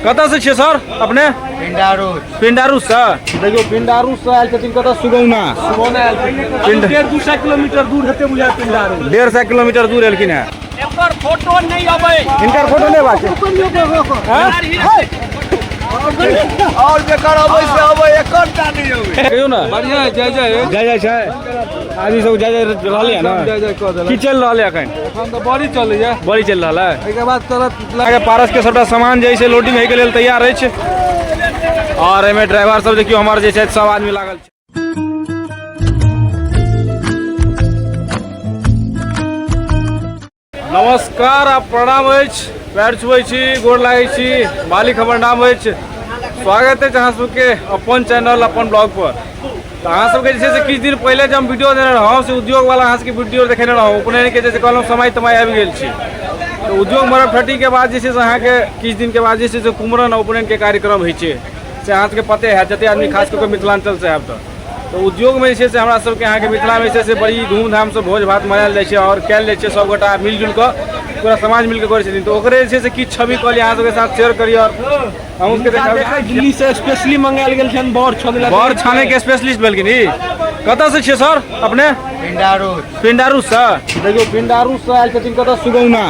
कतऽसँ छियै सर अपने? पिंडारू। पिंडारूसँ। देखियौ पिंडारूसँ आयल छथिन कतऽ? सुगौना। पिंड 150 किलोमीटर दूर हेतै बुझाय पिंडारू। 150 किलोमीटर दूर एलखिन हेँ। एकर फोटो नहि अबै। हिनकर फोटो नहि बात छै। और जेकर अबै से अबै, एकर टा नहि अबै। कहियौ ने। बढ़िया जय जय। जय जय छै, आदमी सब जय जय रहलै हँ ने? जय जय कऽ देलक। की चलि रहल है एखन? एखन तऽ बड़ी चलैया। बड़ी चलि रहल है। एहिके बाद चलत। अहाँके पारस के सबटा सामान जे छै लोडिंग होइके लेल तैयार अछि और एहिमे ड्राइवर सब देखियौ हमर जे छै सब आदमी लागल छै। नमस्कार आ प्रणाम अछि, पैर छुबै छी, गोर लागै छी, मालिक हमर नाम अछि। स्वागत अछि अहाँ सबके अपन चैनल अपन ब्लॉग पर। तऽ अहाँ सबके जे छै से किछु दिन पहिले जे हम वीडियो देने रहौं से उद्योग वाला अहाँ सबके वीडियो देखेने रहौं, उपनयन के जे छै कहलहुँ समय तमय आबि गेल छै। तऽ उद्योग मरब के बाद जे छै से अहाँके किछु दिनके बाद जे छै से कुमरन आ उपनयन के कार्यक्रम होइ छै, से अहाँ सबके पते हैत जते आदमी खास कऽ कऽ मिथिलाञ्चलसँ हैब। तऽ उद्योगमे जे छै से हमरा सबके अहाँके मिथिलामे जे छै से बड़ी धूमधामसँ भोज भात मनायल जाइ छै आओर कयल जाइ छै, सबगोटा मिलजुलि कऽ पूरा समाज मिलके करै छथिन। तऽ ओकरे जे छै से किछु छवि कहलियै अहाँ सबके साथ शेयर करी आओर अहूँ सबके देखाबी। दिल्ली से स्पेशली मंगायल गेल छनि बर छानै ला। बर छानैके स्पेशलिस्ट भेलखिन ई। कतऽसँ छियै सर अपने? पिंडारू। पिंडारूसँ। देखियौ पिंडारूसँ आयल छथिन कतऽ? सुगौना।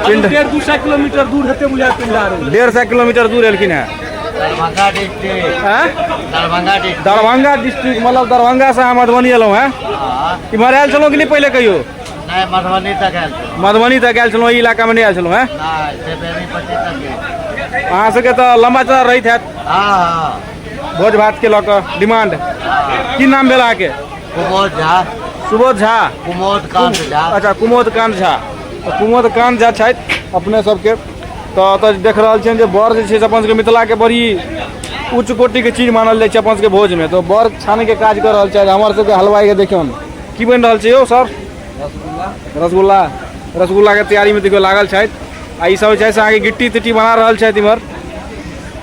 पिंड 150 किलोमीटर दूर हेतै बुझाय पिंडारू। 150 किलोमीटर दूर एलखिन हेँ। दरभंगा डिस्ट्रिक्ट। आँय? दरभंगा डिस्ट्रिक्ट। दरभंगा डिस्ट्रिक्ट, मतलब दरभंगासँ अहाँ मधुबनी एलहुँ हेँ। इम्हर आयल छलहुँ कि नहि पहिले कहियो? नहि, मधुबनी तक आयल छी। मधुबनी तक आयल छलहुँ, एहि इलाकामे नहि आयल छलहुँ हेँ? नहि, से बेनीपट्टी तक गेल। अहाँ सबके तऽ लम्बा चौड़ा रहैत हैत। हँ। भोज भात के लऽ कऽ डिमांड। की नाम भेल अहाँके? कुमोद झा। सुबोध झा। कुमोद कांत झा। अच्छा, कुमोद कांत झा। तऽ कुमोद कांत झा छथि अपने सबके। तऽ एतऽ देख रहल छियनि जे बर जे छै से अपन सबके मिथिलाके बड़ी उच्च कोटिके चीज मानल जाइ छै अपन सबके भोजमे। तऽ बर छानैके काज कऽ रहल छथि हमर सबके हलवाइके। देखियौन की बनि रहल छै यौ सर? रसगुल्ला। रसगुल्लाके तैयारीमे देखियौ लागल छथि आ ई सब जे छै से अहाँके गिट्टी तिट्टी बना रहल छथि इम्हर।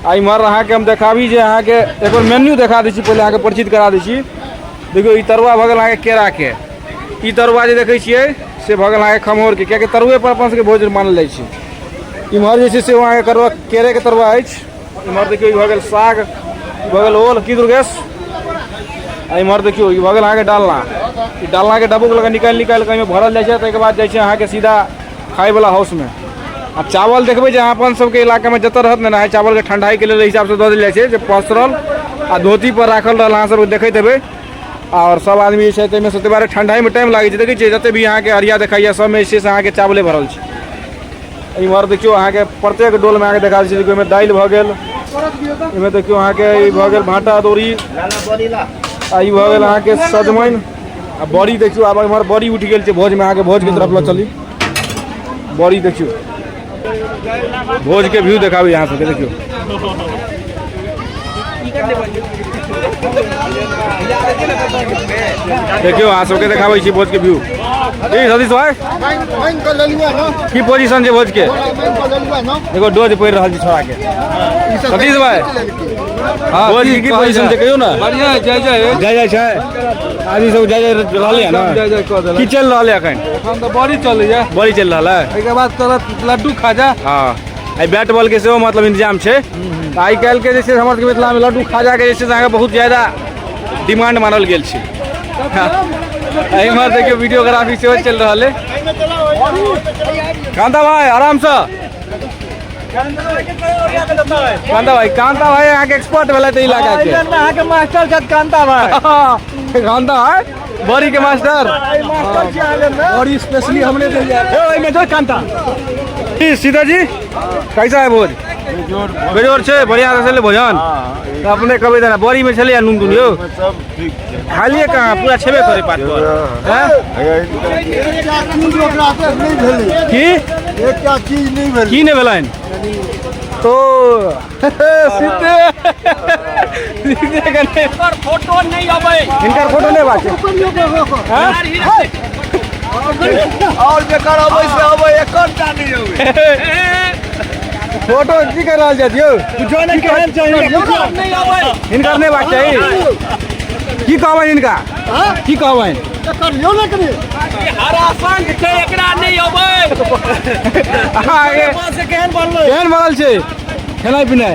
आ इम्हर अहाँके हम देखाबी जे अहाँके एक बेर मेन्यू देखा दै छी, पहिले अहाँके परिचित करा दै छी। देखियौ ई तरुआ भऽ गेल अहाँके केराके, ई तरुआ जे देखै छियै से भऽ गेल अहाँके खमहौरके, कियाकि तरुए पर अपन सबके भोज मानल जाइ छै। इम्हर जे छै से अहाँके करुआ केरेके तरुआ अछि। इम्हर देखियौ ई भऽ गेल साग, ई भऽ गेल ओल की दुर्गेश। आ इम्हर देखियौ ई भऽ गेल अहाँके डालना। ई डालनाके डब्बोके लऽ कऽ निकालि निकालि कऽ एहिमे भरल जाइ छै, ताहिके बाद जाइ छै अहाँके सीधा खायवला हाउसमे। आ चावल देखबै जे अहाँ अपन सबके इलाकामे जतऽ रहत ने, चावलके ठंडाइके लेल हिसाबसँ दऽ देल जाइ छै जे पसरल आ धोती पर राखल रहल, अहाँ सबके देखैत हेबै। आओर सब आदमी जे छै ताहिमे से ताहि दुआरे ठंडाइमे टाइम लागै छै। देखै छियै जते भी अहाँके अरिया देखाइए सबमे जे छै से अहाँके चावले भरल छै। इम्हर देखियौ अहाँके प्रत्येक डोलमे अहाँके देखा दै छै। ओहिमे दालि भऽ गेल, एहिमे देखियौ अहाँके ई भऽ गेल भाँटा अदौरी, आ ई भऽ गेल अहाँके सजमनि आ बड़ी। देखियौ आब इम्हर बड़ी उठि गेल छै भोजमे। अहाँके भोजके तरफ लऽ चली, बड़ी देखियौ, भोजके व्यू देखाबी अहाँ सबके। देखियौ देखियौ अहाँ सबके देखाबै छी भोजके व्यू। ई सतीश भाई की पोजीशन छै भोजके? देखो डोज पड़ि रहल छै छोड़ा के। सतीश भाई भोज के की पोजीशन छै कहियौ ने? बढ़िया जय जय। जय जय छै, आदमी सब जय जय रहलै हँ ने? जय जय कऽ देलक। की चलि रहल है एखन? एखन तऽ बड़ी चलैया। बड़ी चलि रहल है। एहिके बाद चलत लड्डू खाजा। हँ, एहि बैट बॉल के सेहो मतलब इंतजाम छै। तऽ आइ काल्हि के जे छै हमर सबके मिथिलामे लड्डू खाजाके जे छै से अहाँके बहुत ज्यादा डिमांड मानल गेल छै। एहिमे देखियौ वीडियोग्राफी सेहो चलि रहल है। कांता भाई आरामसँ। कांता भाई, कांता भाई अहाँके एक्सपर्ट भेलथि एहि इलाकाके। अहाँके मास्टर छथि कांता भाई। कांता भाई बड़ी के मास्टर। बड़ी स्पेशली हमने देल जाए। ओहिमे जो कांता। सीता जी कैसा है भोज? बेजोड़ छै, बढ़िया से छलै भोजन। तऽ अपने कहबै तऽ बड़ी में छलै नून तून यौ? सब ठीक छै। खालिए कहाँ, पूरा छेबे करे पात पर। हैं? की एकटा चीज नहि भेलै। की नहि भेलनि? तो सीते सीते कने एकर फोटो नहि अबै। हिनकर फोटो नहि बात छै। हैं? और जेकर अबै से अबै, एकर टा नहि अबै। फोटो की कर रहल छथि यौ? नहि अबै। हिनकर नहि बात चाही। की कहबनि हिनका? की कहबनि? हरा संघ छै, एकरा नहि अबै। अहाँके केहन बनलै? केहन बनल छै? खेनाइ पिनाइ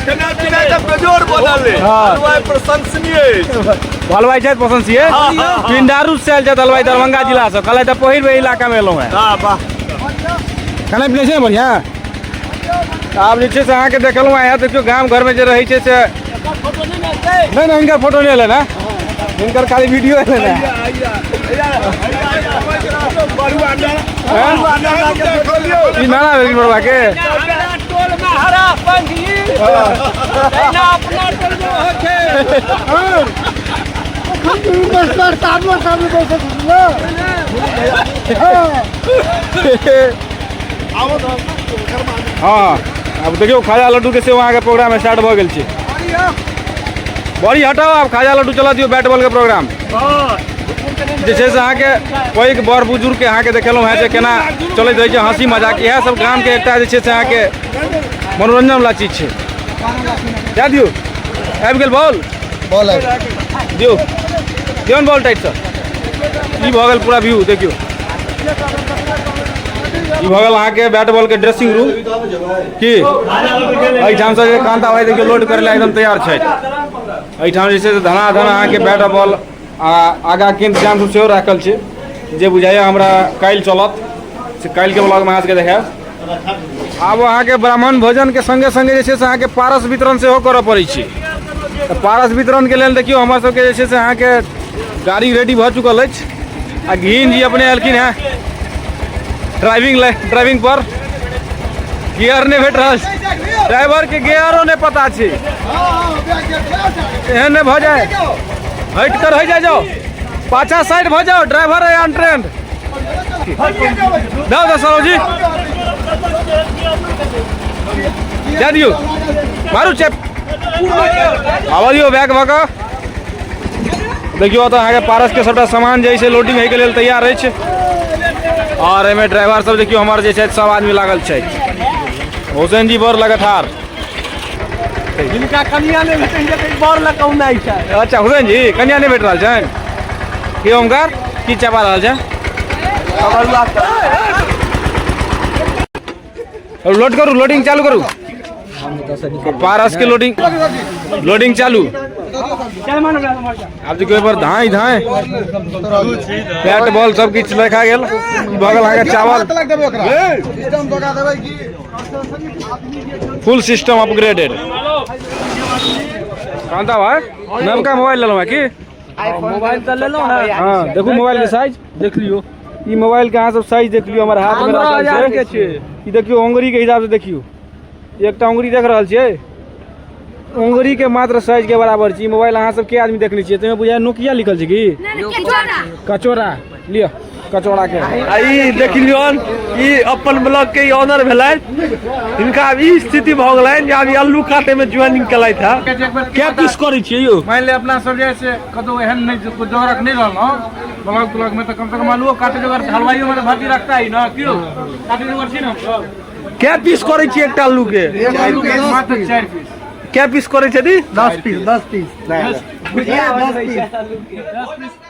खेनाइ पिनाइ तऽ बेजोड़ बनल अइ। हाँ। हलवाइ प्रशंसनीय अछि। हलवाइ छथि प्रशंसीय पिंडारू से आयल छथि हलवाइ दरभंगा जिला से कहलथि तऽ पहिल बेर इलाकामे एलहुँ हेँ। वाह वाह। खेनाइ पिनाइ छै ने बढ़िआँ? आब जे छै से अहाँके देखलहुँ हेँ, देखियौ गाम घरमे जे रहै छै से नहि नहि, हिनकर फोटो नहि एलै ने, हिनकर खाली वीडियो एलै ने। ई नाना भेलखिन बड़बा के। अपना टोल में हरा पंजी तहिना अपना टोल में होइ छै। हँ, आब देखियौ खाजा लड्डू के सेहो अहाँके प्रोग्राम स्टार्ट भऽ गेल छै। बड़ी हटाउ, आब खाजा लड्डू चला दियौ। बैट बॉल के प्रोग्राम जे छै से अहाँके पैघ बड़ बुजुर्गके अहाँके देखेलहुँ हेँ जे केना चलैत रहै छै हँसी मजाक। इएह सब गामके एकटा जे छै से अहाँके मनोरंजन वला चीज छै। दए दियौ, आबि गेल बॉल। बॉल दियौ दियौ ने बॉल टाइटसँ। ई भऽ गेल पूरा व्यू। देखियौ, ई भऽ गेल अहाँके बैट बॉल के ड्रेसिंग रूम। की एहिठाम से जे कांता भाई देखियौ लोड करै लए एकदम तैयार छथि। एहिठाम जे छै से धनाधन अहाँके बैट बॉल आ आगाँ के इंतजाम सब सेहो राखल छै, जे बुझाइए हमरा काल्हि चलत से काल्हिके ब्लॉगमे अहाँ सबके देखायब। आब अहाँके ब्राह्मण भोजनके सङ्गे सङ्गे जे छै से अहाँके पारस वितरण सेहो करऽ पड़ै छै। तऽ पारस वितरणके लेल देखियौ हमर सबके जे छै से अहाँके गाड़ी रेडी भऽ चुकल अछि आ घीन जी अपने एलखिन हेँ ड्राइविंग ले। ड्राइविंग पर गियर नहि भेट रहल छै, ड्राइवर के गियरो नहि पता छै। एहन नहि भऽ जाय, हटि कर हो जाय, जाओ पाछा साइड भऽ जाओ, ड्राइवर है अनट्रेंड। जाओ दो सरो जी, जा दियौ, मारू चेप, आबऽ दियौ बैग भऽ कऽ। देखियौ तऽ अहाँके पारसके सबटा सामान जे छै लोडिंग होइके लेल तैयार अछि आओर एहिमे ड्राइवर सब देखियौ हमर जे छथि सब आदमी लागल छथि। हुसैन जी बड़ लगातार हिनका कनिया नहि भेटै छै तऽ बड़ लऽ कौनाइ छै। अच्छा हुसैन जी कनिया नहि भेट रहल छनि की? ओमकार की चबा रहल छै? लोड करू, लोडिंग चालू करू, पारस के लोडिंग, लोडिंग चालू। आब देखियौ एहिपर धाँइ धाँइ बैट बॉल सब किछु रखा गेल। भऽ गेल अहाँके चावल, फुल सिस्टम अपग्रेडेड। कांता भाई नवका मोबाइल लेलहुँ की? मोबाइल तऽ लेलहुँ हँ। हाँ देखू मोबाइल के साइज देख लियौ। ई मोबाइल के अहाँ सब साइज देख लियौ, हमर हाथ में राखल छै। ई देखियौ उंगरी के हिसाब से देखियौ, एकटा उंगरी देख रहल छियै, उंगरी के मात्र साइज के बराबर छै ई मोबाइल। अहाँ सब के आदमी देखने छियै? ताहिमे बुझाय नोकिया लिखल छै की कचोरा। लिअ कचोरा के। आ ई देख लियौन, ई अपन ब्लॉग के ई ऑनर भेलथि। हिनका आब ई स्थिति भऽ गेलनि जे आब ई अल्लू काटे में ज्वाइनिंग केलथि हँ। क्या पीस करै छियै यौ? मानि ले अपना सब जे से कतौ एहन नहि जोगरक नहि रहलहुँ ब्लॉग त्लॉग में, तऽ कम से कम आलूओ काटे जोगर हलवाइयो में भर्ती रखता ही ना क्यों, काटे जोगर छी ना हमसब। कै पीस करै छियै एकटा अल्लू के? आलू के मात्र 4 पीस। कै पीस करै छथि? 10 पीस, 10 पीस। 10 पीस।